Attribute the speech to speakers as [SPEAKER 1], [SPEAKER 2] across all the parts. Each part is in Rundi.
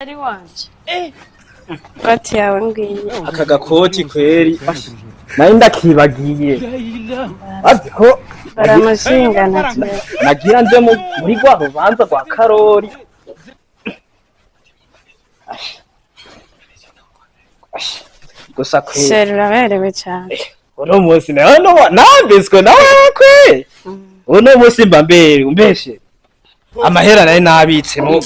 [SPEAKER 1] Ari wanje koti yawe ngiyi.
[SPEAKER 2] Aka gakoti kweri nari ndakibagiye, azi ko
[SPEAKER 1] baramushinga ntacyo.
[SPEAKER 2] Nagira nje muri rwa rubanza rwa Karori. Gusa kweri
[SPEAKER 1] Chéri, uraberewe cyane.
[SPEAKER 2] Uno munsi nawe nambitswe nawe kweri, uno munsi mba mbere umbeshe amahera nari nabitsemo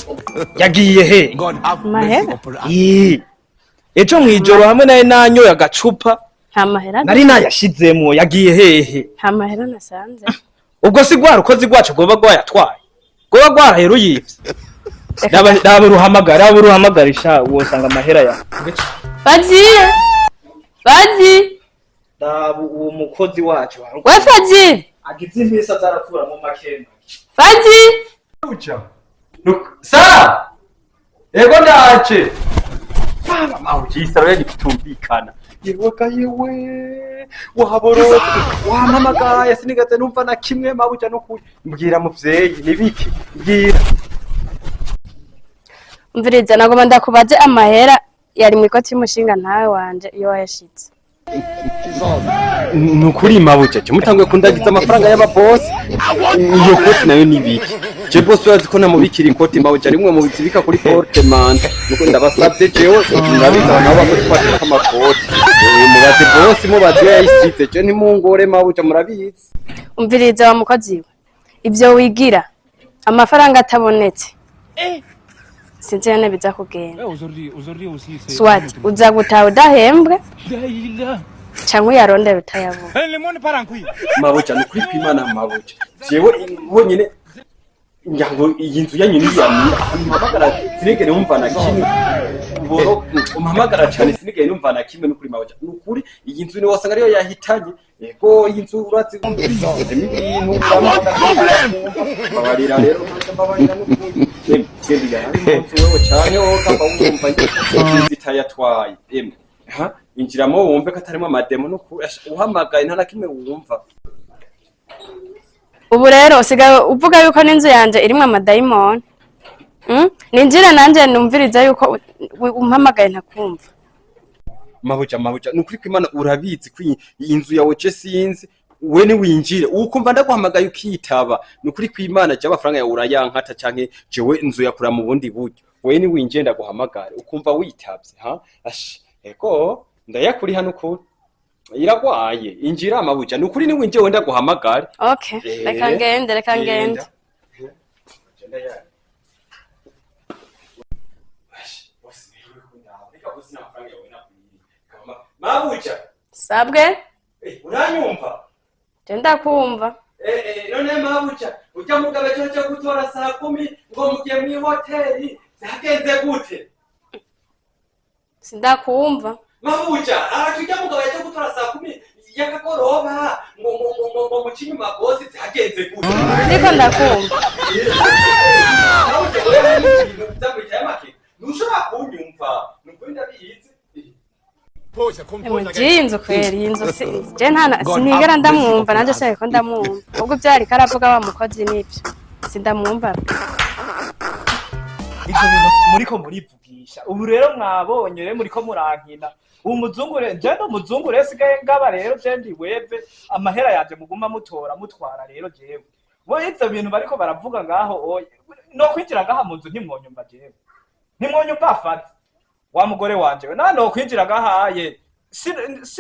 [SPEAKER 2] yagiye he?
[SPEAKER 1] Amahera?
[SPEAKER 2] Ii, ejo mw'ijoro hamwe nari nanyoye agacupa.
[SPEAKER 1] Nta mahera.
[SPEAKER 2] Nari nayashizemwo, yagiye hehe?
[SPEAKER 1] Nta mahera nasanze.
[SPEAKER 2] Ubwo si rwa rukozi rwacu rwoba rwayatwaye, rwoba rwarahera uyivye? Raba uruhamagara, raba uruhamagara sha, wosanga amahera ya
[SPEAKER 1] Fadile, Fadi.
[SPEAKER 2] Raba uwo mukozi wacu.
[SPEAKER 1] We Fadile.
[SPEAKER 2] Agize imisi azarakuramo make.
[SPEAKER 1] Fadi.
[SPEAKER 3] Sa! Ego ndaje! Mawujisa rero ntikitumvikana. Yewe ka yewe! Waborotse! Wampamagaye sinigeze numva na kimwe, mabuja, n'ukuri. Mbwira muvyeyi, nibiki? Mbwira.
[SPEAKER 1] Umviriza, nagomba ndakubaze amahera yari mu ikoti y'umushinga ntawe wanje iyo wayashitse.
[SPEAKER 3] Nukuri mabuja, je mutanguye kundagiza amafaranga y'ababosi. Iyo koti nayo nibiki? Je bosi urazi ko namubikira ikoti, mabuja, rimwe mu bizibika kuri portemanteau. Nuko ndabasavye, jewe murabizi abantu baba bakozi amakoti. Mubaze bosi, mubaze iyo yayisize. Je ntimungore mabuja, murabizi.
[SPEAKER 1] Umviriza wa mukozi we, ibyo wigira amafaranga atabonetse sinzi nyene biza kugenda. Soit uza gutaha udahembwe canke uyarondera utayabona.
[SPEAKER 3] Mabuja, nukuri kw'Imana mabuja, jewe honyene ngira ngo iyi nzu yanyu niyamira ahantu mpamagara sinigere numva na kimwe. Boro umpamagara cyane sinigere numva na kimwe. Nukuri mabuja, nukuri iyi nzu ni wasanga ariyo yahitanye. Yego, iyi nzu urazi harimo ibintu. Mbabarira rero, mbabarira nukuri. Emwe genda igana mu nzu wewe canke wowe kamba wumva zitayatwaye. Emwe ha, injiramo wumve ko atarimo amademo. Nukuri uhamagaye nta na kimwe wumva.
[SPEAKER 1] Ubu rero usigaye uvuga yuko n'inzu yanje irimwo amadayimoni? Ninjire nanje numviriza yuko umpamagaye ntakumva.
[SPEAKER 3] Mabuja, mabuja, nukuri kw'Imana urabizi ko iyi nzu yawe je sinzi. We niwinjire ukumva ndaguhamagaye ukitaba, nukuri kw'Imana je amafaranga yawe urayankata canke jewe inzu yakura mu bundi buryo. We niwinjire ndaguhamagare ukumva witavye, ha ash, ego ndayakuri hano ukuri iragwaye. Injira mabuja, nukuri niwinjire we ndaguhamagare.
[SPEAKER 1] Okay. Reka ngende, reka ngende.
[SPEAKER 3] Genda. Ash, bose niwe kundaho. Reka bose n'amafaranga yawe nakwiye. Mabuja.
[SPEAKER 1] Sabwe.
[SPEAKER 3] Uranyumva?
[SPEAKER 1] Je ndakumva.
[SPEAKER 3] None mabuja, ujya mugabo cyo cyo gutora saa 10 ngo mugiye mu hoteli, byagenze gute?
[SPEAKER 1] Sindakumva.
[SPEAKER 3] Mabuja, aha tujya mugabo cyo gutora saa 10 y'akagoroba ngo muce inyuma bosi, byagenze gute?
[SPEAKER 1] Ndiko ndakumva.
[SPEAKER 3] Mabuja, wewe hari ibintu byakwicaye make ntushobora kunyumva, nukuri ndabizi.
[SPEAKER 1] Emwe, iyi nzu kweri, iyi nzu je nta sinigera ndamwumva nanje sinariko ndamwumva. Ubwo vyariko aravuga wa mukozi nivyo sindamwumva.
[SPEAKER 2] Ivyo bintu muriko murivugisha ubu rero mwabonye rero muriko murankina. Ubu muzungu rero, je ndi umuzungu rero, sigaye ngaba rero je ndi weve amahera yanje muguma mutora mutwara. Rero jewe we ivyo bintu bariko baravuga ngaho oye, no kwinjira ngaha mu nzu ntimwonyumva, jewe ntimwonyumva. Afata wa mugore wanje we na no kwinjira ngahaye si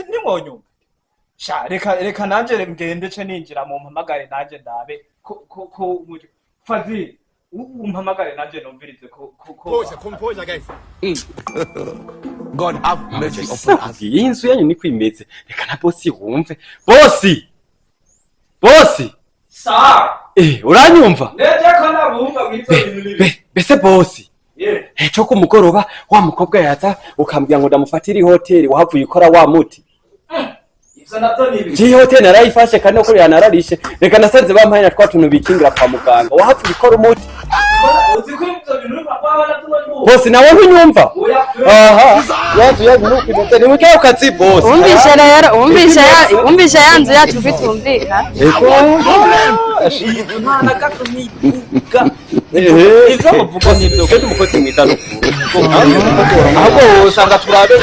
[SPEAKER 2] ntimwonyumva sha. Reka, reka nanje ngende ce ninjira mu mpamagare nanje ndabe ko Fazil umpamagare nanje numvirize ko.
[SPEAKER 4] Composure, guys. God have mercy upon us.
[SPEAKER 3] Iyi nzu yanyu niko imeze. Reka na bosi wumve. Bosi, bosi.
[SPEAKER 2] Sa.
[SPEAKER 3] Uranyumva?
[SPEAKER 2] Neje ko nabumva mw'ivyo bintu bibi.
[SPEAKER 3] Bese bosi, ejo ku mugoroba wa mukobwa yaza ukambwira ngo ndamufatire ihoteli, wahavuye ukora wa muti?
[SPEAKER 2] Ivyo navyo ni ibi?
[SPEAKER 3] Ngiye hoteli narayifashe kandi no kuriya nararishe. Reka nasanze bampaye na twa tuntu bikingira kwa muganga. Wahavuye ukora umuti?
[SPEAKER 2] Uzi ko ivyo bintu urumva ko waba navyo ndumva.
[SPEAKER 3] Bosi, nawe ntunyumva?
[SPEAKER 2] Oya.
[SPEAKER 3] Aha yanzu yanyu nuko imeze, ni muke kazi bosi.
[SPEAKER 1] Wumvishe rero, wumvishe ya, wumvishe ya nzu yacu uko itumvikana.
[SPEAKER 3] Ego.
[SPEAKER 2] Nta na gato ntivuga. Ivyo muvuga nivyo.
[SPEAKER 3] Twebwe umukozi mwiza n'ukuri.
[SPEAKER 2] Ahubwo usanga turabe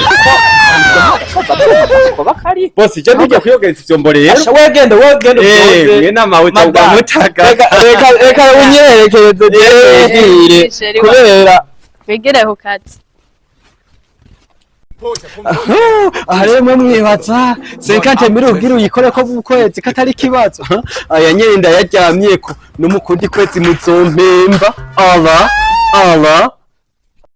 [SPEAKER 2] ko bakari.
[SPEAKER 3] Boss, je ndigiye kuyogereza ivyombo rero.
[SPEAKER 2] Asha, wegende, wegende.
[SPEAKER 3] Eh, mwe namawe
[SPEAKER 2] Madame.
[SPEAKER 3] cyangwa mutaga.
[SPEAKER 2] Reka unyerekereze
[SPEAKER 1] Eh, chéri wa-
[SPEAKER 2] kubera
[SPEAKER 1] Wigire ku kazi.
[SPEAKER 5] Aha rero mwe mwibaza 50 mille ubwira uyikore ko mu kwezi katari ikibazo. Aya nyene ndayaryamyeko, no mu kundi kwezi muzompemba. Allah Allah.